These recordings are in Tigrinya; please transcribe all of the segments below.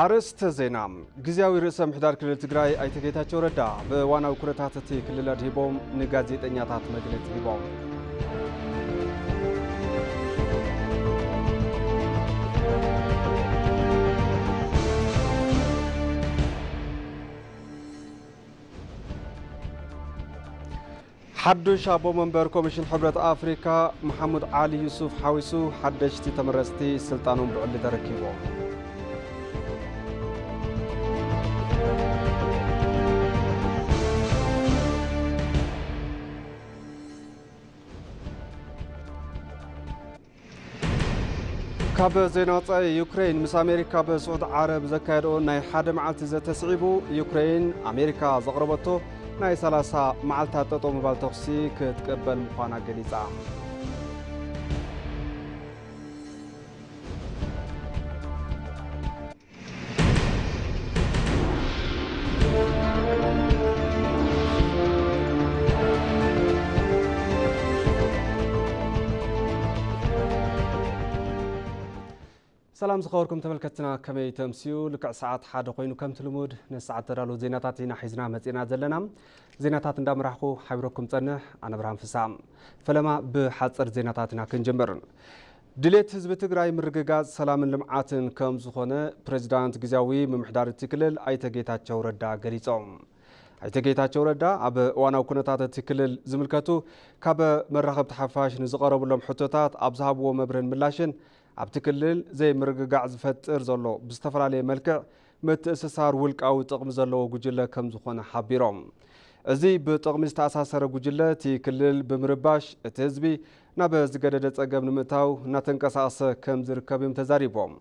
ኣርእስተ ዜና። ግዝያዊ ርእሰ ምሕዳር ክልል ትግራይ ኣይተ ጌታቸው ረዳ ብእዋናዊ ኩነታት እቲ ክልል ኣድሂቦም ንጋዜጠኛታት መግለጺ ሂቦም። ሓዱሽ ኣቦ መንበር ኮሚሽን ሕብረት ኣፍሪካ መሓሙድ ዓሊ ዩሱፍ ሓዊሱ ሓደሽቲ ተመረፅቲ ስልጣኖም ብዕሊ ተረኪቦም። ካብ ዜና ወጻኢ፣ ዩክሬን ምስ ኣሜሪካ ብስዑድ ዓረብ ዘካየድኦ ናይ ሓደ መዓልቲ ዘተ ስዒቡ፣ ዩክሬን ኣሜሪካ ዘቕረበቶ ናይ ሰላሳ መዓልታት ጠጠው ምባል ተኹሲ ክትቅበል ምዃና ገሊጻ። ሰላም ዝኸበርኩም ተመልከትና፣ ከመይ ተምስዩ? ልክዕ ሰዓት ሓደ ኮይኑ ከምቲ ልሙድ ንሰዓት ተዳለዉ ዜናታት ኢና ሒዝና መጺና ዘለና። ዜናታት እንዳመራሕኩ ሓቢረኩም ጸንሕ ኣነ ብርሃን ፍሳ። ፈለማ ብሓጽር ዜናታት ኢና ክንጅምር። ድሌት ህዝቢ ትግራይ ምርግጋጽ፣ ሰላምን ልምዓትን ከም ዝኾነ ፕሬዚዳንት ግዝያዊ ምምሕዳር እቲ ክልል ኣይተ ጌታቸው ረዳ ገሊጾም። ኣይተ ጌታቸው ረዳ ኣብ እዋናዊ ኩነታት እቲ ክልል ዝምልከቱ ካብ መራኸብቲ ሓፋሽ ንዝቐረቡሎም ሕቶታት ኣብ ዝሃብዎ መብርህን ምላሽን ኣብቲ ክልል ዘይምርግጋዕ ዝፈጥር ዘሎ ብዝተፈላለየ መልክዕ ምትእስሳር ውልቃዊ ጥቕሚ ዘለዎ ጉጅለ ከም ዝኾነ ሓቢሮም። እዚ ብጥቕሚ ዝተኣሳሰረ ጉጅለ እቲ ክልል ብምርባሽ እቲ ህዝቢ ናብ ዝገደደ ጸገም ንምእታው እናተንቀሳቐሰ ከም ዝርከብ እዮም ተዛሪቦም።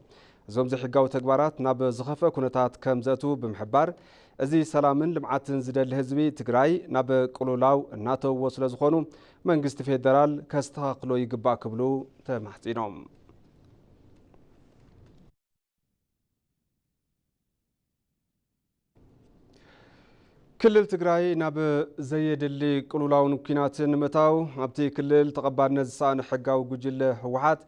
እዞም ዘይሕጋዊ ተግባራት ናብ ዝኸፍአ ኩነታት ከም ዘእትዉ ብምሕባር፣ እዚ ሰላምን ልምዓትን ዝደሊ ህዝቢ ትግራይ ናብ ቅሉላው እናተውዎ ስለ ዝኾኑ መንግስቲ ፌደራል ከስተኻኽሎ ይግባእ ክብሉ ተማሕጺኖም። ክልል ትግራይ ናብ ዘየድሊ ቅሉላውን ኲናትን ንምእታው ኣብቲ ክልል ተቐባልነት ዝሰኣነ ሕጋዊ ጉጅለ ህወሓት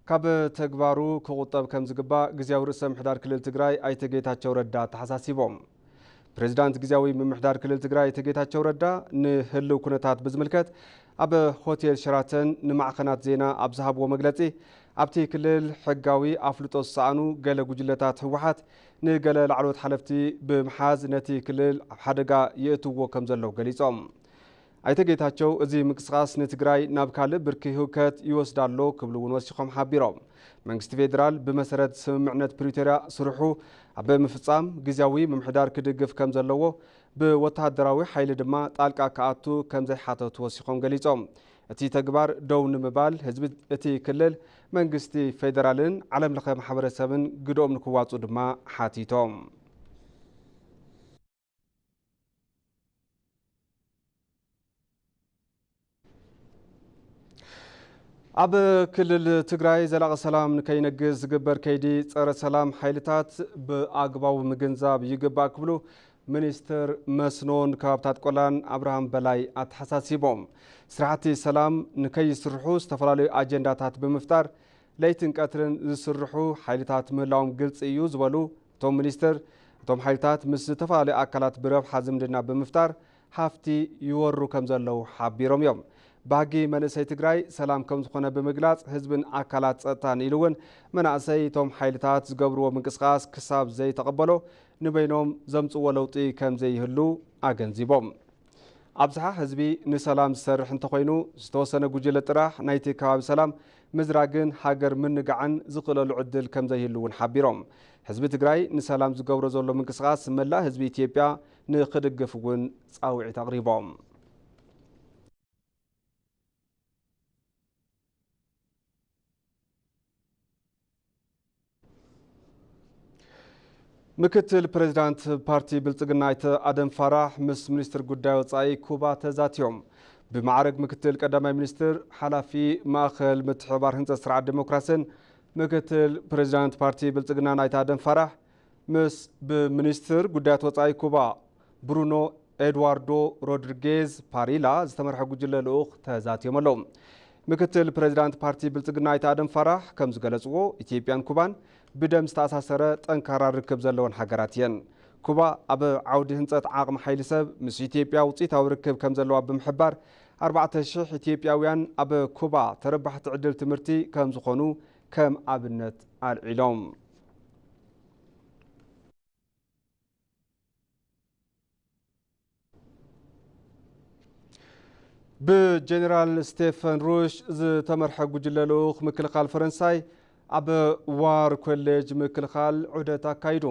ካብ ተግባሩ ክቑጠብ ከም ዝግባእ ግዝያዊ ርእሰ ምሕዳር ክልል ትግራይ ኣይተ ጌታቸው ረዳ ኣተሓሳሲቦም። ፕሬዚዳንት ግዝያዊ ምምሕዳር ክልል ትግራይ ኣይተ ጌታቸው ረዳ ንህልው ኩነታት ብዝምልከት ኣብ ሆቴል ሸራተን ንማዕኸናት ዜና ኣብ ዝሃብዎ መግለጺ፣ ኣብቲ ክልል ሕጋዊ ኣፍልጦ ዝሰኣኑ ገለ ጉጅለታት ህወሓት ንገለ ላዕለዎት ሓለፍቲ ብምሓዝ ነቲ ክልል ኣብ ሓደጋ የእትዎ ከም ዘለዉ ገሊጾም። ኣይተ ጌታቸው፣ እዚ ምንቅስቓስ ንትግራይ ናብ ካልእ ብርኪ ህውከት ይወስዳ ኣሎ ክብሉ እውን ወሲኾም ሓቢሮም። መንግስቲ ፌዴራል ብመሰረት ስምምዕነት ፕሪቶርያ ስርሑ ኣብ ምፍጻም ግዝያዊ ምምሕዳር ክድግፍ ከም ዘለዎ፣ ብወተሃደራዊ ሓይሊ ድማ ጣልቃ ክኣቱ ከም ዘይሓተቱ ወሲኾም ገሊጾም። እቲ ተግባር ደው ንምባል ህዝቢ እቲ ክልል፣ መንግስቲ ፌዴራልን ዓለም ለኸ ማሕበረሰብን ግድኦም ንክዋፁ ድማ ሓቲቶም። ኣብ ክልል ትግራይ ዘላቒ ሰላም ንከይነግስ ዝግበር ከይዲ ጸረ ሰላም ሓይልታት ብኣግባቡ ምግንዛብ ይግባእ ክብሉ ሚኒስትር መስኖን ከባብታት ቆላን ኣብርሃም በላይ ኣተሓሳሲቦም። ስራሕቲ ሰላም ንከይስርሑ ዝተፈላለዩ ኣጀንዳታት ብምፍጣር ለይትን ቀትርን ዝስርሑ ሓይልታት ምህላዎም ግልፂ እዩ ዝበሉ እቶም ሚኒስትር፣ እቶም ሓይልታት ምስ ዝተፈላለዩ ኣካላት ብረብሓ ዝምድና ብምፍጣር ሃፍቲ ይወሩ ከም ዘለዉ ሓቢሮም እዮም። ባህጊ መንእሰይ ትግራይ ሰላም ከም ዝኾነ ብምግላፅ፣ ህዝብን ኣካላት ፀጥታን ኢሉ እውን መናእሰይ እቶም ሓይልታት ዝገብርዎ ምንቅስቃስ ክሳብ ዘይተቐበሎ ንበይኖም ዘምፅዎ ለውጢ ከም ዘይህሉ ኣገንዚቦም። ኣብዝሓ ህዝቢ ንሰላም ዝሰርሕ እንተኾይኑ፣ ዝተወሰነ ጉጅለ ጥራሕ ናይቲ ከባቢ ሰላም ምዝራግን ሃገር ምንጋዕን ዝኽእለሉ ዕድል ከም ዘይህሉ እውን ሓቢሮም። ህዝቢ ትግራይ ንሰላም ዝገብሮ ዘሎ ምንቅስቓስ መላእ ህዝቢ ኢትዮጵያ ንኽድግፍ እውን ጻውዒት ኣቕሪቦም። ምክትል ፕሬዚዳንት ፓርቲ ብልጽግና ኣይተ ኣደም ፋራህ ምስ ሚኒስትር ጉዳይ ወጻኢ ኩባ ተዛትዮም። ብማዕረግ ምክትል ቀዳማይ ሚኒስትር፣ ሓላፊ ማእኸል ምትሕብባር ህንጸት ስርዓት ዴሞክራስን ምክትል ፕሬዚዳንት ፓርቲ ብልጽግናን ኣይተ ኣደም ፋራህ ምስ ብሚኒስትር ጉዳያት ወጻኢ ኩባ ብሩኖ ኤድዋርዶ ሮድሪጌዝ ፓሪላ ዝተመርሐ ጉጅለ ልኡኽ ተዛትዮም ኣለዉ። ምክትል ፕሬዚዳንት ፓርቲ ብልጽግና ኣይተ ኣደም ፋራህ ከም ዝገለጽዎ፣ ኢትዮጵያን ኩባን ብደም ዝተኣሳሰረ ጠንካራ ርክብ ዘለወን ሃገራት እየን። ኩባ ኣብ ዓውዲ ህንጸት ዓቕሚ ሓይሊ ሰብ ምስ ኢትዮጵያ ውጽኢታዊ ርክብ ከም ዘለዋ ብምሕባር፣ ኣርባዕተ ሽሕ ኢትዮጵያውያን ኣብ ኩባ ተረባሕቲ ዕድል ትምህርቲ ከም ዝኾኑ ከም ኣብነት ኣልዒሎም። ብጀነራል ስቴፈን ሩሽ ዝተመርሐ ጉጅለ ልኡኽ ምክልኻል ፈረንሳይ ኣብ ዋር ኮሌጅ ምክልኻል ዑደት ኣካይዱ።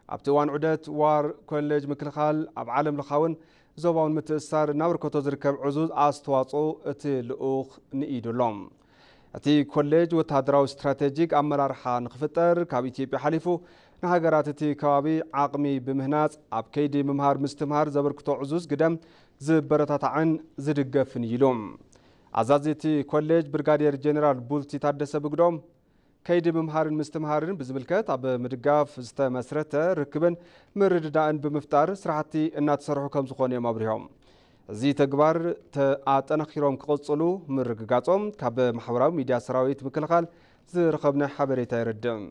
ኣብቲ እዋን ዑደት ዋር ኮሌጅ ምክልኻል ኣብ ዓለም ለኻውን ዞባውን ምትእስሳር እናበርከቶ ዝርከብ ዕዙዝ ኣስተዋፅኦ እቲ ልኡኽ ንኢዱ ኣሎ። እቲ ኮሌጅ ወተሃደራዊ ስትራቴጂክ ኣመራርሓ ንኽፍጠር ካብ ኢትዮጵያ ሓሊፉ ንሃገራት እቲ ከባቢ ዓቕሚ ብምህናፅ ኣብ ከይዲ ምምሃር ምስትምሃር ዘበርክቶ ዕዙዝ ግደም ዝበረታታዕን ዝድገፍን እዩ ኢሉ። ኣዛዚ እቲ ኮሌጅ ብርጋዴር ጄኔራል ቡልቲ ታደሰ ብግዶም ከይዲ ምምሃርን ምስትምሃርን ብዝምልከት ኣብ ምድጋፍ ዝተመስረተ ርክብን ምርድዳእን ብምፍጣር ስራሕቲ እናተሰርሑ ከም ዝኾኑ እዮም ኣብሪሆም። እዚ ተግባር ተ-፣ ኣጠናኺሮም ክቕፅሉ ምርግጋፆም ካብ ማሕበራዊ ሚድያ ሰራዊት ምክልኻል ዝረኸብናዮ ሓበሬታ የረድእ።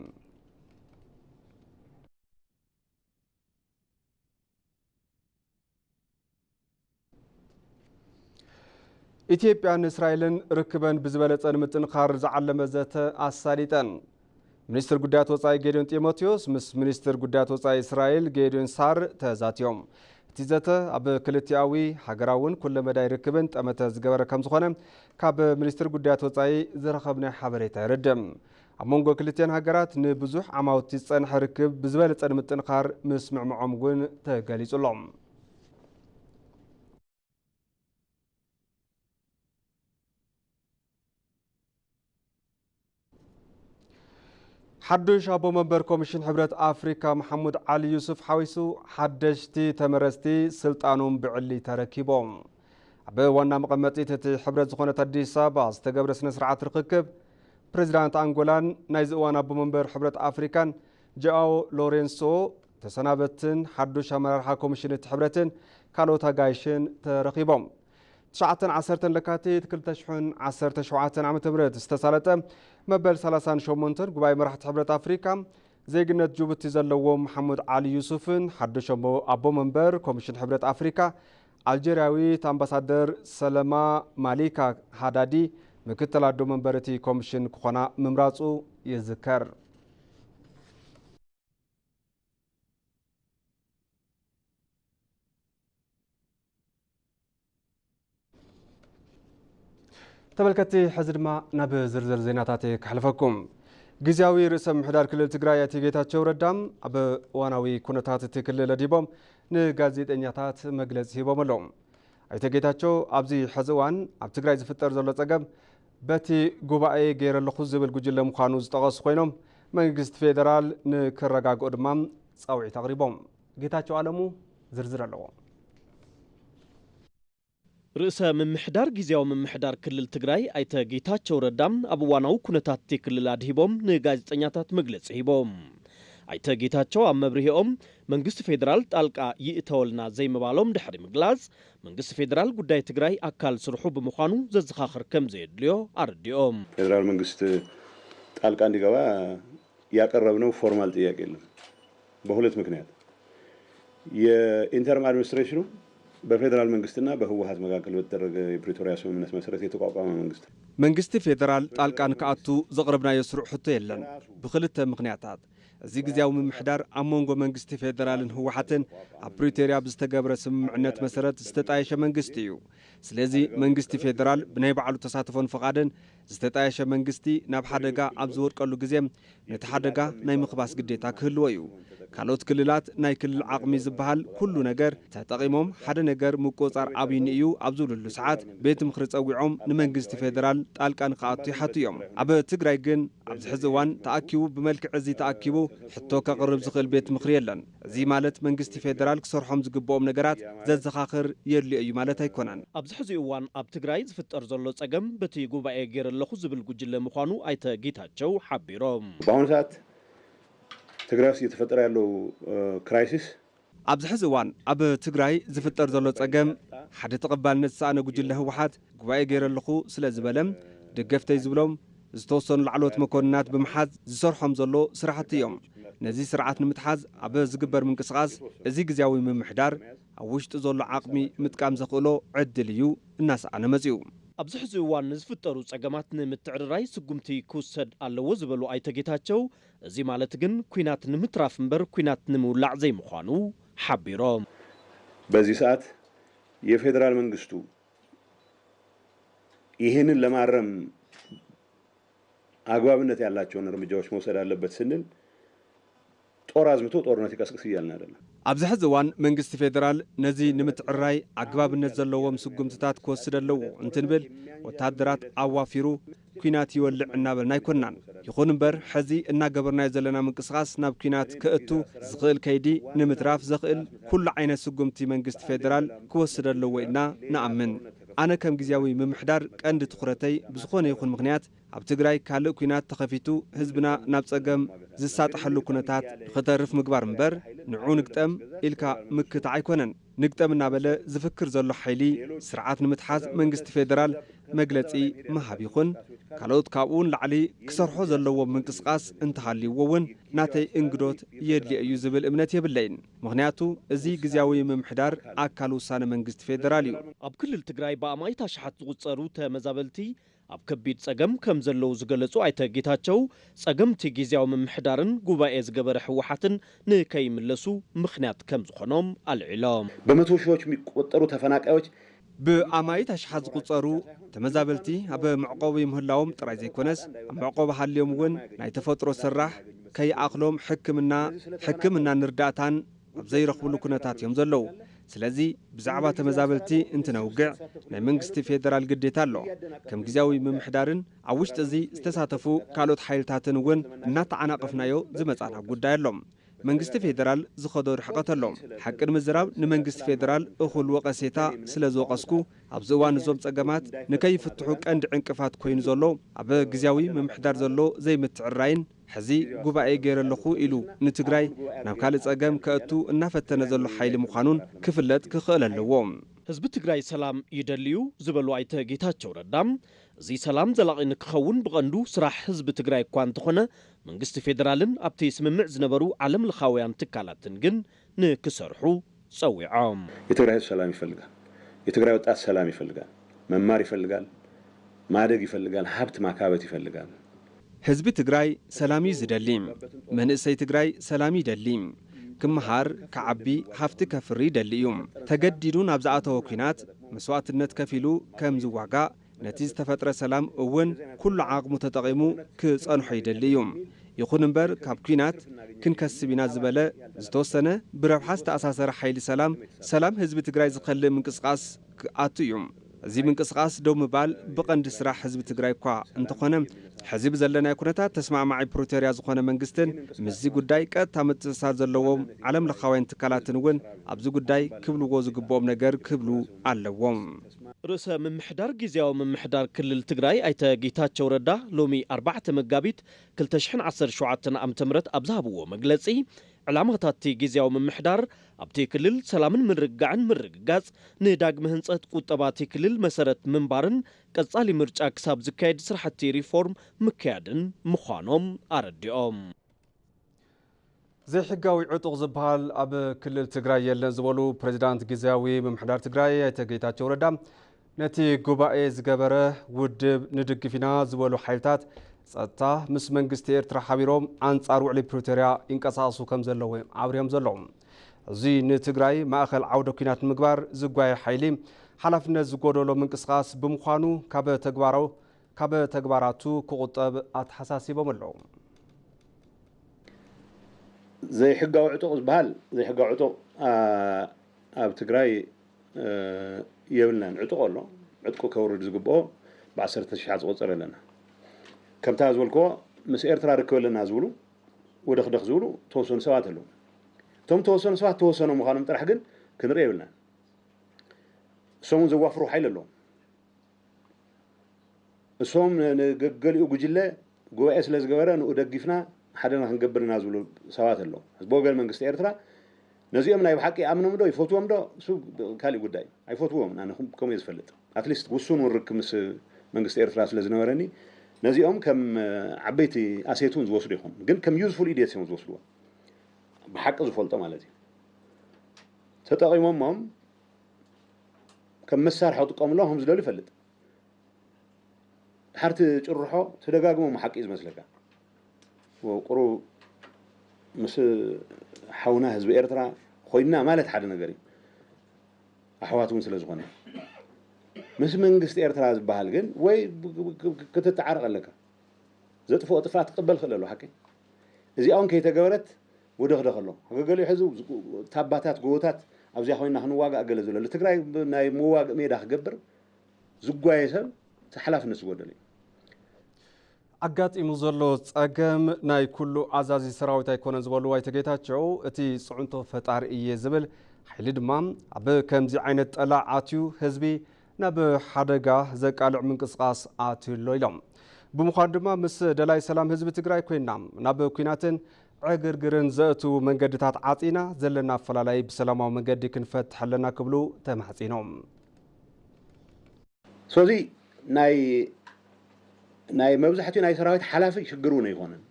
ኢትዮጵያን እስራኤልን ርክበን ብዝበለፀ ንምጥንኻር ዝዓለመ ዘተ ኣሳሊጠን። ሚኒስትር ጉዳያት ወፃኢ ጌዲዮን ጢሞቴዎስ ምስ ሚኒስትር ጉዳያት ወፃኢ እስራኤል ጌዲዮን ሳር ተዛትዮም። እቲ ዘተ ኣብ ክልቲኣዊ ሃገራውን ኩለመዳይ ርክብን ጠመተ ዝገበረ ከም ዝኾነ ካብ ሚኒስትር ጉዳያት ወፃኢ ዝረኸብናዮ ሓበሬታ የረድእ። ኣብ መንጎ ክልቲኣን ሃገራት ንብዙሕ ዓማውቲ ዝፀንሐ ርክብ ብዝበለፀ ንምጥንኻር ምስምዕምዖም እውን ተገሊጹ ኣሎ። ሓዱሽ ኣቦ መንበር ኮሚሽን ሕብረት ኣፍሪካ መሓሙድ ዓሊ ዩሱፍ ሓዊሱ ሓደሽቲ ተመረፅቲ ስልጣኖም ብዕሊ ተረኪቦም። ኣብ ዋና መቐመጢት እቲ ሕብረት ዝኾነት ኣዲስ ኣበባ ዝተገብረ ስነ ስርዓት ርኽክብ ፕሬዚዳንት ኣንጎላን ናይዚ እዋን ኣቦ መንበር ሕብረት ኣፍሪካን ጃኦ ሎሬንሶ ተሰናበትን ሓዱሽ ኣመራርሓ ኮሚሽን እቲ ሕብረትን ካልኦት ኣጋይሽን ተረኺቦም። ትሽዓተን ዓሰርተን ለካቲት ክልተ ሽሕን ዓሰርተ ሸውዓተን ዓመተ ምህረት ዝተሳለጠ መበል ሰላሳን ሸሞንተን ጉባኤ መራሕቲ ሕብረት ኣፍሪካ ዜግነት ጅቡቲ ዘለዎም መሓሙድ ዓሊ ዩሱፍን ሓዱሽ ኣቦ፣ ኣቦ መንበር ኮሚሽን ሕብረት ኣፍሪካ ኣልጀርያዊት ኣምባሳደር ሰለማ ማሊካ ሃዳዲ ምክትል ኣዶ መንበር እቲ ኮሚሽን ክኾና ምምራፁ ይዝከር። ተመልከትቲ፣ ሕዚ ድማ ናብ ዝርዝር ዜናታት ከሕልፈኩም። ግዝያዊ ርእሰ ምምሕዳር ክልል ትግራይ ኣይተ ጌታቸው ረዳ ኣብ እዋናዊ ኩነታት እቲ ክልል ኣድሂቦም ንጋዜጠኛታት መግለፂ ሂቦም ኣለዉ። ኣይተ ጌታቸው ኣብዚ ሕዚ እዋን ኣብ ትግራይ ዝፍጠር ዘሎ ፀገም በቲ ጉባኤ ገይረ ኣለኹ ዝብል ጉጅለ ምዃኑ ዝጠቐሱ ኮይኖም፣ መንግስቲ ፌደራል ንክረጋግኦ ድማ ፃውዒት ኣቕሪቦም። ጌታቸው ኣለሙ ዝርዝር ኣለዎ። ርእሰ ምምሕዳር ግዝያዊ ምምሕዳር ክልል ትግራይ ኣይተ ጌታቸው ረዳ ኣብ እዋናዊ ኩነታት እቲ ክልል ኣድሂቦም ንጋዜጠኛታት መግለፂ ሂቦም። ኣይተ ጌታቸው ኣብ መብርሂኦም መንግስቲ ፌደራል ጣልቃ ይእተወልና ዘይምባሎም ድሕሪ ምግላፅ፣ መንግስቲ ፌደራል ጉዳይ ትግራይ ኣካል ስርሑ ብምዃኑ ዘዘኻኽር ከም ዘየድልዮ ኣረዲኦም። ፌደራል መንግስት ጣልቃ እንዲገባ ያቀረብነው ፎርማል ጥያቄ የለም። በሁለት ምክንያት፣ የኢንተርም አድሚኒስትሬሽኑ በፌዴራል መንግስትና በህወሀት መካከል በተደረገ የፕሪቶሪያ ስምምነት መሰረት የተቋቋመ መንግስት። መንግስቲ ፌዴራል ጣልቃ ንክኣቱ ዘቕረብናዮ ስሩዕ ሕቶ የለን፣ ብኽልተ ምኽንያታት። እዚ ግዝያዊ ምምሕዳር ኣብ መንጎ መንግስቲ ፌዴራልን ህወሓትን ኣብ ፕሪቶርያ ብዝተገብረ ስምምዕነት መሰረት ዝተጣየሸ መንግስቲ እዩ። ስለዚ መንግስቲ ፌዴራል ብናይ ባዕሉ ተሳትፎን ፍቓድን ዝተጣየሸ መንግስቲ ናብ ሓደጋ ኣብ ዝወድቀሉ ግዜ ነቲ ሓደጋ ናይ ምኽባስ ግዴታ ክህልዎ እዩ። ካልኦት ክልላት ናይ ክልል ዓቕሚ ዝበሃል ኩሉ ነገር ተጠቒሞም ሓደ ነገር ምቁጽጻር ኣብዩኒ እዩ ኣብ ዝብልሉ ሰዓት ቤት ምኽሪ ጸዊዖም ንመንግስቲ ፌዴራል ጣልቃ ንክኣቱ ይሓቱ እዮም። ኣብ ትግራይ ግን ኣብዚ ሕዚ እዋን ተኣኪቡ ብመልክዕ እዚ ተኣኪቡ ሕቶ ከቕርብ ዝኽእል ቤት ምኽሪ የለን። እዚ ማለት መንግስቲ ፌዴራል ክሰርሖም ዝግብኦም ነገራት ዘዘኻኽር የድልዮ እዩ ማለት ኣይኮነን። ኣብዚ ሕዚ እዋን ኣብ ትግራይ ዝፍጠር ዘሎ ጸገም በቲ ጉባኤ ገይረ ኣለኹ ዝብል ጉጅለ ምዃኑ ኣይተ ጌታቸው ሓቢሮም። በአሁኑ ሰዓት ትግራይ ውስጥ እየተፈጠረ ያለው ክራይሲስ ኣብዚ ሕዚ እዋን ኣብ ትግራይ ዝፍጠር ዘሎ ጸገም ሓደ ተቐባልነት ዝሰኣነ ጉጅለ ህወሓት ጉባኤ ገይረ ኣለኹ ስለ ዝበለ ደገፍተይ ዝብሎም ዝተወሰኑ ላዕለዎት መኮንናት ብምሓዝ ዝሰርሖም ዘሎ ስራሕቲ እዮም። ነዚ ስርዓት ንምትሓዝ ኣብ ዝግበር ምንቅስቓስ፣ እዚ ግዝያዊ ምምሕዳር ኣብ ውሽጡ ዘሎ ዓቕሚ ምጥቃም ዘኽእሎ ዕድል እዩ እናሰኣነ መጺኡ። ኣብዚ ሕዚ እዋን ንዝፍጠሩ ጸገማት ንምትዕርራይ ስጉምቲ ክውሰድ ኣለዎ ዝበሉ ኣይተ ጌታቸው፣ እዚ ማለት ግን ኲናት ንምትራፍ እምበር ኲናት ንምውላዕ ዘይምዃኑ ሓቢሮም። በዚህ ሰዓት የፌዴራል መንግስቱ ይህንን ለማረም አግባብነት ያላቸውን እርምጃዎች መውሰድ አለበት ስንል ጦር አዝምቶ ጦርነት ይቀስቅስ እያልን አይደለም። ኣብዚ ሕዚ እዋን መንግስቲ ፌዴራል ነዚ ንምትዕርራይ ኣግባብነት ዘለዎም ስጉምትታት ክወስድ ኣለዎ እንትንብል፣ ወታደራት ኣዋፊሩ ኲናት ይወልዕ እናበልና ኣይኮንናን። ይኹን እምበር፣ ሕዚ እናገበርናዮ ዘለና ምንቅስቓስ ናብ ኲናት ከእቱ ዝኽእል ከይዲ ንምትራፍ ዘኽእል ኩሉ ዓይነት ስጉምቲ መንግስቲ ፌዴራል ክወስድ ኣለዎ ኢልና ንኣምን። ኣነ ከም ግዝያዊ ምምሕዳር ቀንዲ ትኹረተይ ብዝኾነ ይኹን ምኽንያት ኣብ ትግራይ ካልእ ኲናት ተኸፊቱ ህዝብና ናብ ጸገም ዝሳጠሐሉ ኩነታት ንኽተርፍ ምግባር እምበር፣ ንዑ ንግጠም ኢልካ ምክታዕ ኣይኮነን። ንግጠም እናበለ ዝፍክር ዘሎ ሓይሊ ስርዓት ንምትሓዝ መንግስቲ ፌዴራል መግለጺ ምሃብ ይኹን ካልኦት ካብኡ ንላዕሊ ክሰርሖ ዘለዎ ምንቅስቓስ እንተሃልይዎ እውን ናተይ እንግዶት የድልዮ እዩ ዝብል እምነት የብለይን። ምኽንያቱ እዚ ግዝያዊ ምምሕዳር ኣካል ውሳነ መንግስቲ ፌዴራል እዩ። ኣብ ክልል ትግራይ ብኣማኢት ኣሽሓት ዝቑጸሩ ተመዛበልቲ ኣብ ከቢድ ጸገም ከም ዘለዉ ዝገለጹ ኣይተ ጌታቸው፣ ጸገምቲ ግዝያዊ ምምሕዳርን ጉባኤ ዝገበረ ህወሓትን ንከይምለሱ ምኽንያት ከም ዝኾኖም ኣልዒሎም። በመቶ ሺዎች የሚቆጠሩ ተፈናቃዮች ብኣማኢት ኣሽሓት ዝቑጸሩ ተመዛበልቲ ኣብ መዕቆቢ ምህላዎም ጥራይ ዘይኮነስ፣ ኣብ መዕቆቢ ሃልዮም እውን ናይ ተፈጥሮ ሰራሕ ከይኣኽሎም ሕክምና ሕክምናን ርዳእታን ኣብ ዘይረኽብሉ ኩነታት እዮም ዘለዉ። ስለዚ ብዛዕባ ተመዛበልቲ እንትነውግዕ ናይ መንግስቲ ፌደራል ግዴታ ኣሎ። ከም ግዝያዊ ምምሕዳርን ኣብ ውሽጢ እዚ ዝተሳተፉ ካልኦት ሓይልታትን እውን እናተዓናቐፍናዮ ዝመጻና ጉዳይ ኣሎ። መንግስቲ ፌደራል ዝኸዶ ርሕቐት ኣሎ። ሓቂ ንምዝራብ ንመንግስቲ ፌደራል እኹል ወቐሴታ ስለ ዝወቐስኩ ኣብዚ እዋን እዞም ጸገማት ንከይፍትሑ ቀንዲ ዕንቅፋት ኮይኑ ዘሎ ኣብ ግዝያዊ ምምሕዳር ዘሎ ዘይምትዕርራይን ሕዚ ጉባኤ ገይረ ኣለኹ ኢሉ ንትግራይ ናብ ካልእ ጸገም ከእቱ እናፈተነ ዘሎ ሓይሊ ምዃኑን ክፍለጥ ክኽእል ኣለዎ። ህዝቢ ትግራይ ሰላም ይደሊ እዩ ዝበሉ ኣይተ ጌታቸው ረዳ፣ እዚ ሰላም ዘላቒ ንክኸውን ብቐንዱ ስራሕ ህዝቢ ትግራይ እኳ እንተኾነ መንግስቲ ፌደራልን ኣብቲ ስምምዕ ዝነበሩ ዓለም ለኻውያን ትካላትን ግን ንክሰርሑ ጸዊዖም። የትግራይ ህዝብ ሰላም ይፈልጋል። የትግራይ ወጣት ሰላም ይፈልጋል። መማር ይፈልጋል። ማደግ ይፈልጋል። ሃብት ማካበት ይፈልጋል። ህዝቢ ትግራይ ሰላም እዩ ዝደሊ። መንእሰይ ትግራይ ሰላም ይደሊ። ክመሃር፣ ክዓቢ፣ ሃፍቲ ከፍሪ ይደሊ እዩ። ተገዲዱ ናብ ዝኣተወ ኲናት መስዋእትነት ከፊሉ ከም ዝዋጋእ፣ ነቲ ዝተፈጥረ ሰላም እውን ኩሉ ዓቕሙ ተጠቒሙ ክጸንሖ ይደሊ እዩ። ይኹን እምበር ካብ ኲናት ክንከስብ ኢና ዝበለ ዝተወሰነ ብረብሓ ዝተኣሳሰረ ሓይሊ ሰላም፣ ሰላም ህዝቢ ትግራይ ዝኸልእ ምንቅስቓስ ክኣቱ እዩ። እዚ ምንቅስቓስ ደው ምባል ብቐንዲ ስራሕ ህዝቢ ትግራይ እኳ እንተኾነ፣ ሕዚ ብዘለናዮ ኩነታት ተስማዕማዒ ፕሪቶርያ ዝኾነ መንግስትን ምስዚ ጉዳይ ቀጥታ ምትእስሳር ዘለዎም ዓለም ለኻውያን ትካላትን እውን ኣብዚ ጉዳይ ክብልዎ ዝግብኦም ነገር ክብሉ ኣለዎም። ርእሰ ምምሕዳር ግዝያዊ ምምሕዳር ክልል ትግራይ ኣይተ ጌታቸው ረዳ ሎሚ ኣርባዕተ መጋቢት ክልተ ሽሕን ዓሰርተ ሸውዓተን ዓመተ ምህረት ኣብ ዝሃብዎ መግለጺ፣ ዕላማታት እቲ ግዝያዊ ምምሕዳር ኣብቲ ክልል ሰላምን ምርግጋዕን ምርግጋጽ፣ ንዳግመ ህንጸት ቁጠባ እቲ ክልል መሰረት ምንባርን ቀጻሊ ምርጫ ክሳብ ዝካየድ ስራሕቲ ሪፎርም ምክያድን ምዃኖም ኣረዲኦም። ዘይሕጋዊ ዕጡቕ ዝበሃል ኣብ ክልል ትግራይ የለን ዝበሉ ፕሬዚዳንት ግዝያዊ ምምሕዳር ትግራይ ኣይተ ጌታቸው ረዳ፣ ነቲ ጉባኤ ዝገበረ ውድብ ንድግፍ ኢና ዝበሉ ሓይልታት ጸጥታ ምስ መንግስቲ ኤርትራ ሓቢሮም ኣንጻር ውዕሊ ፕሪቶርያ ይንቀሳቐሱ ከም ዘለዉ እዮም ኣብሪሆም ዘለዉ። እዚ ንትግራይ ማእኸል ዓውደ ኲናት ንምግባር ዝጓየ ሓይሊ ሓላፍነት ዝጎደሎ ምንቅስቓስ ብምዃኑ ካብ ተግባራዊ ካብ ተግባራቱ ክቑጠብ ኣተሓሳሲቦም ኣለዉ። ዘይሕጋዊ ዕጡቕ ዝበሃል ዘይሕጋዊ ዕጡቕ ኣብ ትግራይ የብልናን። ዕጡቕ ኣሎ። ዕጥቁ ከውርድ ዝግብኦ ብዓሰርተ ሽሓት ዝቆፀረ ኣለና። ከምታ ዝበልክዎ ምስ ኤርትራ ርክብ ኣለና ዝብሉ ወደኽደኽ ዝብሉ ተወሰኑ ሰባት ኣለዉ። እቶም ተወሰኑ ሰባት ተወሰኑ ምዃኖም ጥራሕ ግን ክንርኢ የብልናን። እሶም እውን ዘዋፍሩ ሓይሊ ኣለዎም። እሶም ንገሊኡ ጉጅለ ጉባኤ ስለ ዝገበረ ንኡ ደጊፍና ሓደና ክንገብር ኢና ዝብሉ ሰባት ኣለዉ። ብወገን መንግስቲ ኤርትራ ነዚኦም ናይ ብሓቂ ይኣምኖም ዶ ይፈትዎም ዶ እሱ ካሊእ ጉዳይ። ኣይፈትዎም ኣነ ከምኡ እየ ዝፈልጥ። ኣትሊስት ውሱን እውን ርክብ ምስ መንግስቲ ኤርትራ ስለ ዝነበረኒ ነዚኦም ከም ዓበይቲ ኣሴት እውን ዝወስዱ ይኾኑ፣ ግን ከም ዩዝፉል ኢዲየትስ እዮም ዝወስድዎ። ብሓቂ ዝፈልጦ ማለት እዩ። ተጠቒሞሞም ከም መሳርሒ ክጥቀምሎም ከም ዝደሉ ይፈልጥ። ድሓርቲ ጭርሖ ተደጋግሞ ሓቂ እዩ ዝመስለካ። ቁሩብ ምስ ሓውና ህዝቢ ኤርትራ ኮይንና ማለት ሓደ ነገር እዩ። ኣሕዋት እውን ስለ ዝኾነ ምስ መንግስቲ ኤርትራ ዝበሃል ግን ወይ ክትተዓረቕ ኣለካ። ዘጥፍኦ ጥፍኣት ክቕበል ክእል ኣሎ ሓቂ። እዚኣ እውን ከይተገበረት ወደኽደኽ ኣሎ። ገገሊኡ ሕዚ ታባታት ጎቦታት ኣብዚኣ ኮይና ክንዋጋእ ገለ ዝብለሉ ትግራይ ናይ መዋግእ ሜዳ ክገብር ዝጓየ ሰብ እቲ ሓላፍነት ዝጎደሎ እዩ። ኣጋጢሙ ዘሎ ጸገም ናይ ኩሉ ኣዛዚ ሰራዊት ኣይኮነን ዝበሉ ኣይተ ጌታቸው፣ እቲ ጽዕንቶ ፈጣሪ እየ ዝብል ሓይሊ ድማ ኣብ ከምዚ ዓይነት ጠላዕ ኣትዩ ህዝቢ ናብ ሓደጋ ዘቃልዕ ምንቅስቃስ ኣትዩ ኣሎ ኢሎም። ብምዃኑ ድማ ምስ ደላይ ሰላም ህዝቢ ትግራይ ኮይና ናብ ኩናትን ዕግርግርን ዘእትዉ መንገድታት ዓፂና ዘለና ኣፈላላይ ብሰላማዊ መንገዲ ክንፈትሕ ኣለና ክብሉ ተማሕፂኖም። ሶዚ ናይ ናይ መብዛሕትኡ ናይ ሰራዊት ሓላፊ ሽግር እውን ኣይኮነን።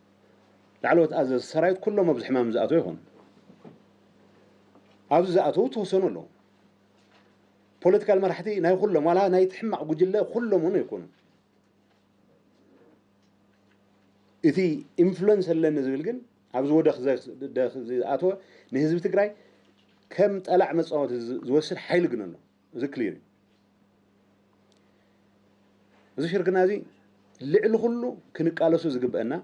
ላዕለዎት ኣዘዝቲ ሰራዊት ኩሎም ኣብዚ ሕማም ዝኣተው ይኾኑ። ኣብዚ ዝኣተው ተወሰኑ ኣለዉ። ፖለቲካል መራሕቲ ናይ ኩሎም ዋላ ናይ ሕማቕ ጉጅለ ኩሎም እውን ኣይኮኑ። እቲ ኢንፍሉንስ ኣለኒ ዝብል ግን ኣብዚ ወደኽ ዝኣተወ ንህዝቢ ትግራይ ከም ጠላዕ መፃወቲ ዝወስድ ሓይሊ ግን ኣሎ። እዚ ክሊር እዩ። እዚ ሽርክና እዚ ልዕሊ ኩሉ ክንቃለሱ ዝግበአና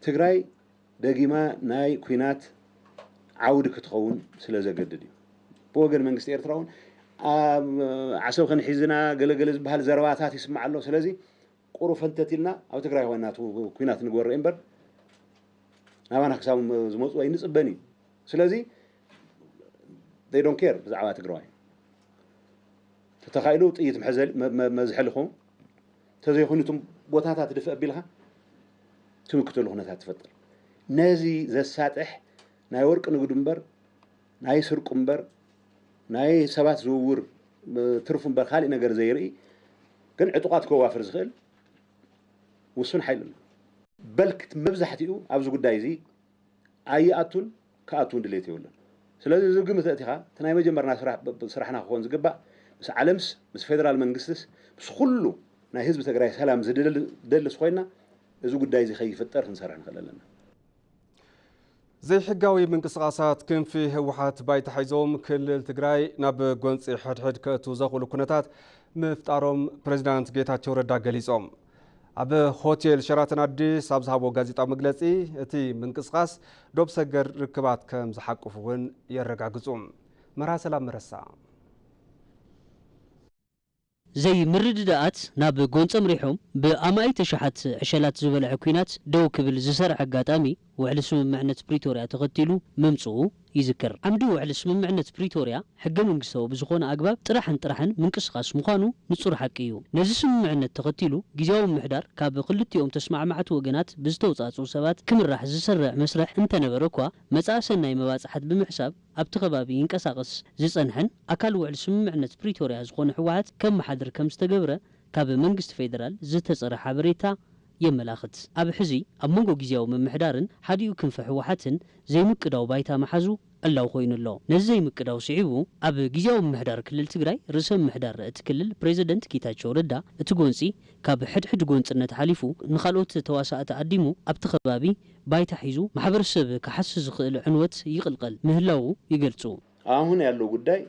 ትግራይ ደጊማ ናይ ኩናት ዓውዲ ክትኸውን ስለ ዘገድድ እዩ። ብወገን መንግስቲ ኤርትራ እውን ኣብ ዓሰብ ክንሒዝና ገለገለ ዝበሃል ዘረባታት ይስማዕ ኣሎ። ስለዚ ቁሩብ ፈንተት ኢልና ኣብ ትግራይ ኮይና ኩናት ንግበር እምበር ናባና ክሳብ ዝመፁ ኣይንፅበን እዩ። ስለዚ they don't care ብዛዕባ ትግራዋይ። ተተኻኢሉ ጥይት መዝሐልኹ ተዘይኮይኑ እቶም ቦታታት ድፍእ ኣቢልካ ትምክተሉ ኩነታት ትፈጥር። ነዚ ዘሳጥሕ ናይ ወርቂ ንግዱ እምበር ናይ ስርቁ እምበር ናይ ሰባት ዝውውር ትርፉ እምበር ካሊእ ነገር ዘይርኢ ግን ዕጡቓት ከዋፍር ዝኽእል ውሱን ሓይሊ ኣሎ። በልክት መብዛሕትኡ ኣብዚ ጉዳይ እዚ ኣይኣቱን ክኣቱን ድሌት የብሉን። ስለዚ እዚ ግምት ኣእቲኻ እቲ ናይ መጀመርና ስራሕና ክኾን ዝግባእ ምስ ዓለምስ ምስ ፌደራል መንግስትስ ምስ ኩሉ ናይ ህዝቢ ትግራይ ሰላም ዝደልስ ኮይና እዚ ጉዳይ እዚ ከይፍጠር ክንሰርሕ ንኽእል ኣለና። ዘይሕጋዊ ምንቅስቃሳት ክንፊ ህወሓት ባይታ ሒዞም ክልል ትግራይ ናብ ጎንፂ ሕድሕድ ከእቱ ዘኽእሉ ኩነታት ምፍጣሮም ፕሬዚዳንት ጌታቸው ረዳ ገሊፆም። ኣብ ሆቴል ሸራተን ኣዲስ ኣብ ዝሃቦ ጋዜጣዊ መግለፂ እቲ ምንቅስቃስ ዶብ ሰገር ርክባት ከም ዝሓቁፍ እውን የረጋግፁ። መርሃ ሰላም መረሳ። ዘይምርድዳኣት ናብ ጎንፂ ኣምሪሖም ብኣማኢት ኣሽሓት ዕሸላት ዝበልዐ ኲናት ደው ክብል ዝሰርዐ ኣጋጣሚ ውዕሊ ስምምዕነት ፕሪቶርያ ተኸቲሉ ምምፅኡ ይዝከር። ዓምዲ ውዕሊ ስምምዕነት ፕሪቶርያ ሕገ መንግስታዊ ብዝኾነ ኣግባብ ጥራሕን ጥራሕን ምንቅስቓስ ምዃኑ ንፁር ሓቂ እዩ። ነዚ ስምምዕነት ተኸቲሉ ግዝያዊ ምምሕዳር ካብ ክልቲኦም ተስማዕማዕቲ ወገናት ብዝተውፃእፅኡ ሰባት ክምራሕ ዝሰርዕ መስርሕ እንተነበረ እኳ መፃኢ ሰናይ መባፅሓት ብምሕሳብ ኣብቲ ከባቢ ይንቀሳቐስ ዝፀንሐን ኣካል ውዕል ስምምዕነት ፕሪቶርያ ዝኾነ ህወሓት ከመሓድር ከም ዝተገብረ ካብ መንግስቲ ፌደራል ዝተፀረ ሓበሬታ የመላኽት። ኣብ ሕዚ ኣብ መንጎ ግዝያዊ ምምሕዳርን ሓዲኡ ክንፊ ህወሓትን ዘይምቅዳው ባይታ ምሓዙ ዕላዊ ኮይኑ ኣሎ። ነዚ ዘይምቅዳው ስዒቡ ኣብ ግዝያዊ ምምሕዳር ክልል ትግራይ ርእሰ ምምሕዳር እቲ ክልል ፕሬዝደንት ጌታቸው ረዳ እቲ ጎንፂ ካብ ሕድሕድ ጎንፅነት ሓሊፉ ንኻልኦት ተዋሳእቲ ዓዲሙ ኣብቲ ከባቢ ባይታ ሒዙ ማሕበረሰብ ክሓስ ዝኽእል ዕንወት ይቕልቐል ምህላዉ ይገልፁ። አሁን ያለው ጉዳይ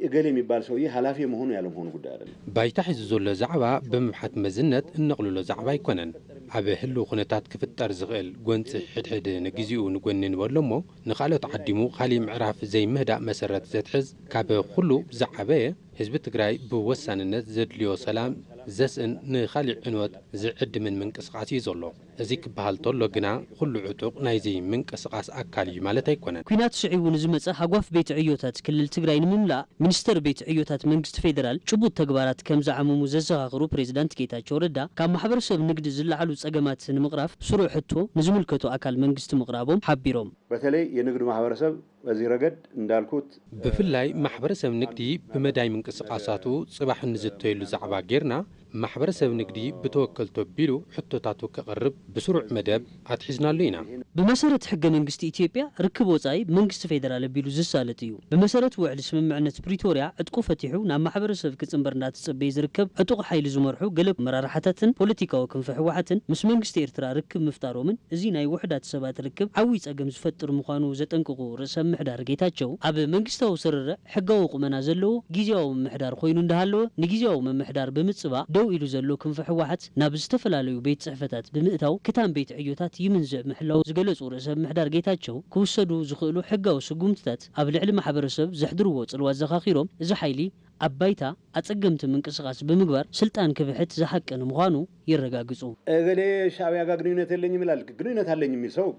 እገሌ የሚባል ሰውዬ ኃላፊ የመሆኑ ያለመሆኑ ጉዳይ አይደለም። ባይታ ሒዙ ዘሎ ዛዕባ ብምብሓት መዝነት እነቕልሎ ዛዕባ ኣይኮነን። ኣብ ህልው ኩነታት ክፍጠር ዝኽእል ጎንፂ ሕድሕድ ንግዚኡ ንጎኒ ንበሎ እሞ ንኻልኦት ዓዲሙ ካሊእ ምዕራፍ ዘይምህዳእ መሰረት ዘትሕዝ ካብ ኩሉ ዝዓበየ ህዝቢ ትግራይ ብወሳንነት ዘድልዮ ሰላም ዘስእን ንኻሊእ ዕንወት ዝዕድምን ምንቅስቓስ እዩ ዘሎ። እዚ ክበሃል ተሎ ግና ኩሉ ዕጡቕ ናይዚ ምንቅስቓስ ኣካል እዩ ማለት ኣይኮነን። ኲናት ስዒቡ ንዝመፀ ሃጓፍ ቤት ዕዮታት ክልል ትግራይ ንምምላእ ሚኒስተር ቤት ዕዮታት መንግስቲ ፌደራል ጭቡጥ ተግባራት ከም ዝዓመሙ ዘዘኻኽሩ ፕሬዝዳንት ጌታቸው ረዳ ካብ ማሕበረሰብ ንግዲ ዝለዓሉ ፀገማት ንምቕራፍ ስሩዕ ሕቶ ንዝምልከቶ ኣካል መንግስቲ ምቕራቦም ሓቢሮም። በተለይ የንግዱ ማህበረሰብ በዚህ ረገድ እንዳልኩት ብፍላይ ማሕበረሰብ ንግዲ ብመዳይ ምንቅስቃሳቱ ፅባሕ እንዝተየሉ ዛዕባ ጌርና ማሕበረሰብ ንግዲ ብተወከልቱ ኣቢሉ ሕቶታቱ ከቕርብ ብስሩዕ መደብ ኣትሒዝናሉ ኢና። ብመሰረት ሕገ መንግስቲ ኢትዮጵያ፣ ርክብ ወጻኢ ብመንግስቲ ፌደራል ኣቢሉ ዝሳለጥ እዩ። ብመሰረት ውዕሊ ስምምዕነት ፕሪቶርያ፣ ዕጥቁ ፈቲሑ ናብ ማሕበረሰብ ክጽንበር እንዳተጸበየ ዝርከብ ዕጡቕ ሓይሊ ዝመርሑ ገለ ኣመራርሓታትን ፖለቲካዊ ክንፊ ህወሓትን ምስ መንግስቲ ኤርትራ ርክብ ምፍጣሮምን፣ እዚ ናይ ውሑዳት ሰባት ርክብ ዓብዪ ጸገም ዝፈጥር ምዃኑ ዘጠንቅቑ ርእሰ ምምሕዳር ጌታቸው፣ ኣብ መንግስታዊ ስርርዕ ሕጋዊ ቁመና ዘለዎ ግዝያዊ ምምሕዳር ኮይኑ እንዳሃለወ፣ ንግዝያዊ ምምሕዳር ብምጽባእ ደው ኢሉ ዘሎ ክንፊ ህወሓት ናብ ዝተፈላለዩ ቤት ጽሕፈታት ብምእታው ክታም ቤት ዕዮታት ይምንዝዕ ምህላው ዝገለጹ ርእሰ ምምሕዳር ጌታቸው፣ ክውሰዱ ዝኽእሉ ሕጋዊ ስጉምትታት ኣብ ልዕሊ ማሕበረሰብ ዘሕድርዎ ጽልዋ ዘኻኺሮም፣ እዚ ሓይሊ ኣብ ባይታ ኣጸገምቲ ምንቅስቓስ ብምግባር ስልጣን ክብሕት ዝሓቅን ምዃኑ የረጋግጹ። እገሌ ሻዕብያ ጋር ግንኙነት የለኝም ይላል። ግንኙነት አለኝ የሚል ሰው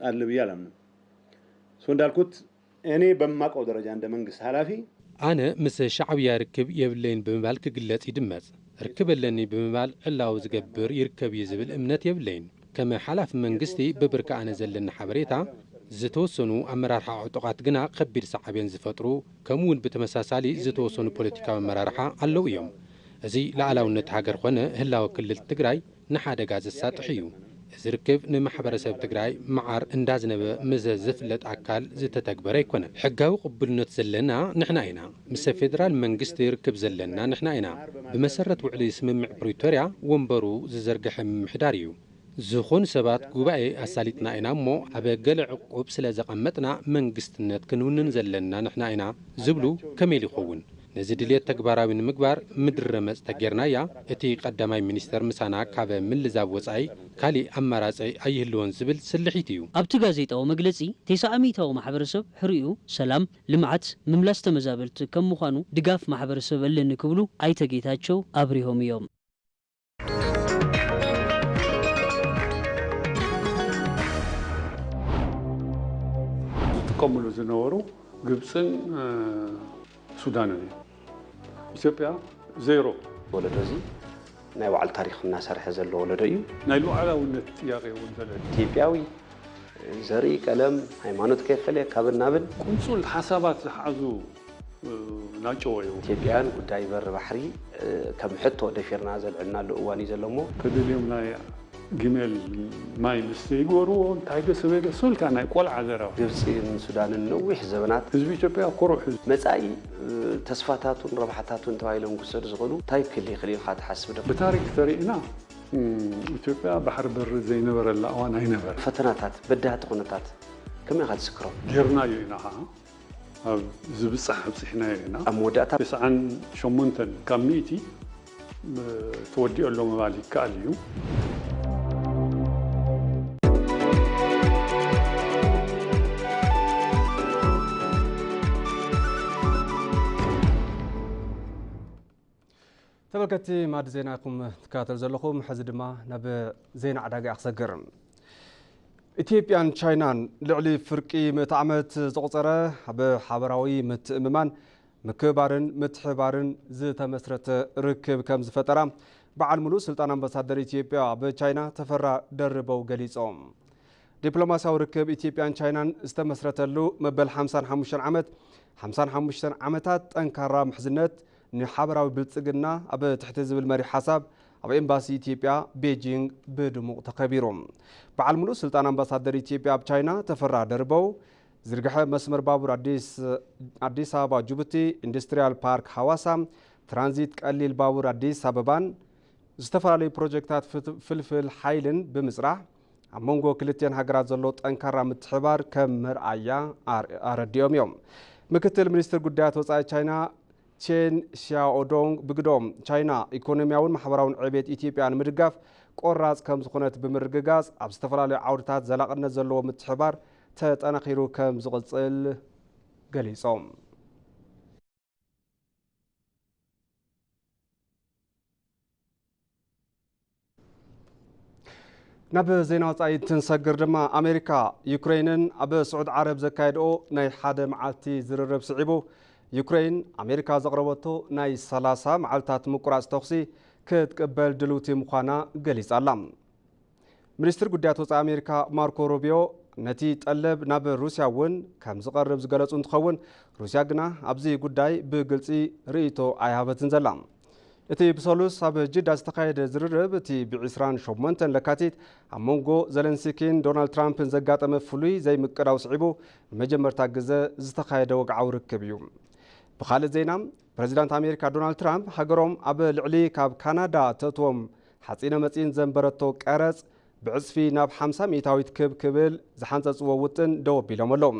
አለ ብዬ አላምንም። እሱ እንዳልኩት እኔ በማውቀው ደረጃ እንደ መንግስት ኃላፊ ኣነ ምስ ሻዕብያ ርክብ የብለይን ብምባል ክግለጽ ይድመጽ። ርክብ ኣለኒ ብምባል ዕላዊ ዝገብር ይርከብ እዩ ዝብል እምነት የብለይን። ከም ሓላፊ መንግስቲ ብብርኪ ኣነ ዘለኒ ሓበሬታ፣ ዝተወሰኑ ኣመራርሓ ዕጡቓት ግና ከቢድ ሳዕቤን ዝፈጥሩ፣ ከምኡ እውን ብተመሳሳሊ ዝተወሰኑ ፖለቲካዊ ኣመራርሓ ኣለዉ እዮም። እዚ ሉዓላውነት ሃገር ኾነ ህላወ ክልል ትግራይ ንሓደጋ ዘሳጥሕ እዩ። እዚ ርክብ ንማሕበረሰብ ትግራይ መዓር እንዳዝነበ ምስ ዝፍለጥ ኣካል ዝተተግበረ ኣይኮነን። ሕጋዊ ቅቡልነት ዘለና ንሕና ኢና። ምስ ፌደራል መንግስቲ ርክብ ዘለና ንሕና ኢና። ብመሰረት ውዕሊ ስምምዕ ፕሪቶርያ ወንበሩ ዝዘርግሐ ምምሕዳር እዩ። ዝኾኑ ሰባት ጉባኤ ኣሳሊጥና ኢና እሞ ኣብ ገለ ዕቁብ ስለ ዘቐመጥና መንግስትነት ክንውንን ዘለና ንሕና ኢና ዝብሉ ከመይ ኢሉ ይኸውን? ነዚ ድልየት ተግባራዊ ንምግባር ምድረ መጽ ተጌርናያ፣ እቲ ቀዳማይ ሚኒስተር ምሳና ካብ ምልዛብ ወጻኢ ካሊእ ኣማራጺ ኣይህልዎን ዝብል ስልሒት እዩ። ኣብቲ ጋዜጣዊ መግለጺ፣ ተስዓ ሚእታዊ ማሕበረሰብ ሕሪኡ ሰላም፣ ልምዓት፣ ምምላስ ተመዛበልቲ ከም ምዃኑ ድጋፍ ማሕበረሰብ ኣለኒ ክብሉ ኣይተ ጌታቸው ኣብሪሆም እዮም። ዝጥቀምሉ ዝነበሩ ግብፅን ሱዳንን እዩ። ኢትዮጵያ ዜሮ። ወለዶ እዚ ናይ ባዕሉ ታሪኽ እናሰርሐ ዘሎ ወለዶ እዩ። ናይ ሉዓላውነት ጥያቄ እውን ዘለ ኢትዮጵያዊ ዘርኢ ቀለም ሃይማኖት ከይፈለየ ካብን ናብን ቁንጹል ሓሳባት ዝሓዙ ናጨዎ እዩ። ኢትዮጵያውያን ጉዳይ በሪ ባሕሪ ከም ሕቶ ደፊርና ዘልዕልናሉ እዋን እዩ ዘሎ እሞ ተደልዮም ናይ ግመል ማይ ምስተ ይግበርዎ እንታይ ገሰበ ገሰ ኢልካ ናይ ቆልዓ ዘረባ። ግብፅን ሱዳንን ነዊሕ ዘበናት ህዝቢ ኢትዮጵያ ኩሩዕ ህዝቢ መፃኢ ተስፋታቱን ረብሓታቱን ተባሂሎም ክውሰዱ ዝኽእሉ እንታይ ክህል ይኽእል ኢልካ ትሓስብ ዶ? ብታሪክ ተሪእና ኢትዮጵያ ባሕሪ በሪ ዘይነበረላ እዋን ኣይነበረ። ፈተናታት በዳህቲ ኩነታት ከመይ ኢኻ ትዝክሮም? ጌርናዮ ኢና ከዓ ኣብ ዝብፃሕ ኣብፂሕናዮ ኢና። ኣብ መወዳእታ ተስዓን ሸሞንተን ካብ ሚእቲ ተወዲኦ ኣሎ ምባል ይከኣል እዩ። ተመልከትቲ ማዕዲ ዜና ኢኹም ትከታተሉ ዘለኹም። ሕዚ ድማ ናብ ዜና ዕዳጋ እየ ክሰግር። ኢትዮጵያን ቻይናን ልዕሊ ፍርቂ ምእቲ ዓመት ዘቑጸረ ኣብ ሓበራዊ ምትእምማን፣ ምክብባርን ምትሕብባርን ዝተመስረተ ርክብ ከም ዝፈጠራ በዓል ሙሉእ ስልጣን ኣምባሳደር ኢትዮጵያ ኣብ ቻይና ተፈራ ደርበው ገሊጾም። ዲፕሎማስያዊ ርክብ ኢትዮጵያን ቻይናን ዝተመስረተሉ መበል ሓምሳን ሓሙሽተን ዓመት ሓምሳን ሓሙሽተን ዓመታት ጠንካራ ምሕዝነት ንሓበራዊ ብልጽግና ኣብ ትሕቲ ዝብል መሪሕ ሓሳብ ኣብ ኤምባሲ ኢትዮጵያ ቤጂንግ ብድሙቕ ተኸቢሩ። በዓል ሙሉእ ስልጣን ኣምባሳደር ኢትዮጵያ ኣብ ቻይና ተፈራ ደርበው ዝርግሐ መስመር ባቡር ኣዲስ ኣበባ ጅቡቲ፣ ኢንዱስትሪያል ፓርክ ሃዋሳ፣ ትራንዚት ቀሊል ባቡር ኣዲስ ኣበባን ዝተፈላለዩ ፕሮጀክታት ፍልፍል ሓይልን ብምፅራሕ ኣብ መንጎ ክልቲኤን ሃገራት ዘሎ ጠንካራ ምትሕባር ከም መርኣያ ኣረዲኦም እዮም። ምክትል ሚኒስትር ጉዳያት ወፃኢ ቻይና ቼን ሲያኦዶንግ ብግደኦም፣ ቻይና ኢኮኖሚያውን ማሕበራውን ዕቤት ኢትዮጵያ ንምድጋፍ ቆራፅ ከም ዝኾነት ብምርግጋፅ፣ ኣብ ዝተፈላለዩ ዓውድታት ዘላቕነት ዘለዎ ምትሕባር ተጠናኺሩ ከም ዝቕፅል ገሊፆም። ናብ ዜና ወፃኢ እንትንሰግር ድማ፣ ኣሜሪካ ዩክሬንን ኣብ ስዑድ ዓረብ ዘካየድኦ ናይ ሓደ መዓልቲ ዝርርብ ስዒቡ፣ ዩክሬን ኣሜሪካ ዘቕረበቶ ናይ ሰላሳ መዓልታት ምቁራፅ ተኹሲ ክትቅበል ድልውቲ ምዃና ገሊፃ ኣላ። ሚኒስትር ጉዳያት ወፃኢ ኣሜሪካ ማርኮ ሩቢዮ ነቲ ጠለብ ናብ ሩስያ እውን ከም ዝቐርብ ዝገለፁ እንትኸውን፣ ሩስያ ግና ኣብዚ ጉዳይ ብግልፂ ርእይቶ ኣይሃበትን ዘላ። እቲ ብሰሉስ ኣብ ጅዳ ዝተኻየደ ዝርርብ፣ እቲ ብ ዕስራን ሸሞንተን ለካቲት ኣብ መንጎ ዘለንስኪን ዶናልድ ትራምፕን ዘጋጠመ ፍሉይ ዘይምቅዳው ስዒቡ፣ ንመጀመርታ ግዘ ዝተኻየደ ወግዓዊ ርክብ እዩ። ብኻልእ ዜና፣ ፕረዚዳንት ኣሜሪካ ዶናልድ ትራምፕ፣ ሃገሮም ኣብ ልዕሊ ካብ ካናዳ ተእትዎም ሓፂነ መፂን ዘንበረቶ ቀረፅ ብዕፅፊ ናብ ሓምሳ ሚእታዊት ክብ ክብል ዝሓንፀፅዎ ውጥን ደው ኣቢሎም ኣለዉ።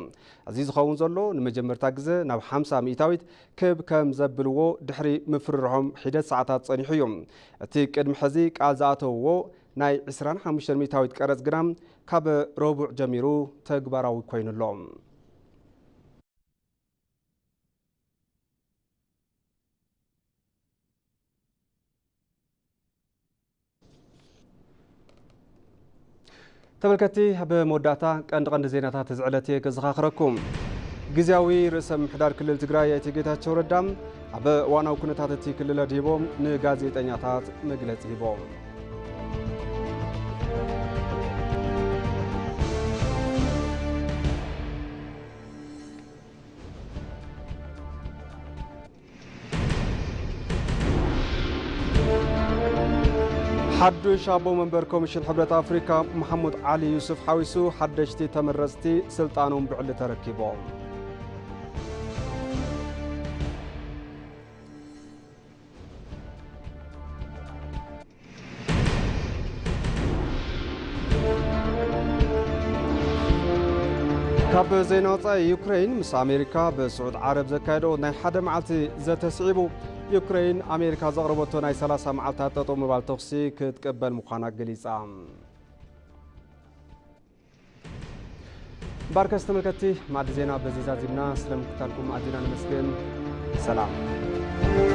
እዚ ዝኸውን ዘሎ፣ ንመጀመርታ ግዘ ናብ ሓምሳ ሚእታዊት ክብ ከም ዘብልዎ ድሕሪ ምፍርርሖም ሒደት ሰዓታት ጸኒሑ እዩ። እቲ ቅድሚ ሕዚ ቃል ዝኣተውዎ ናይ ዕስራን ሓሙሽተን ሚእታዊት ቀረጽ ግና፣ ካብ ረቡዕ ጀሚሩ ተግባራዊ ኮይኑ ኣሎ። ተመልከትቲ፣ ኣብ መወዳእታ ቀንዲ ቀንዲ ዜናታት እዚ ዕለት እየ ከዘኻኽረኩም። ግዝያዊ ርእሰ ምምሕዳር ክልል ትግራይ ኣይተ ጌታቸው ረዳ ኣብ እዋናዊ ኩነታት እቲ ክልል ኣድሂቦም ንጋዜጠኛታት መግለጺ ሂቦም። ሓዱሽ ኣቦ መንበር ኮሚሽን ሕብረት ኣፍሪካ መሓሙድ ዓሊ ዩሱፍ ሓዊሱ ሓደሽቲ ተመረፅቲ ስልጣኖም ብዕሊ ተረኪቦም። ካብ ዜና ወፃኢ፣ ዩክሬን ምስ ኣሜሪካ ብስዑድ ዓረብ ዘካየዶ ናይ ሓደ መዓልቲ ዘተ ስዒቡ፣ ዩክሬን ኣሜሪካ ዘቕረበቶ ናይ ሰላሳ መዓልታት ጠጠው ምባል ተኹሲ ክትቅበል ምዃና ገሊጻ። ባርከስ ተመልከትቲ፣ ማዕዲ ዜና በዚ ዛዚምና። ስለምክታልኩም ኣዚና ነመስግን። ሰላም።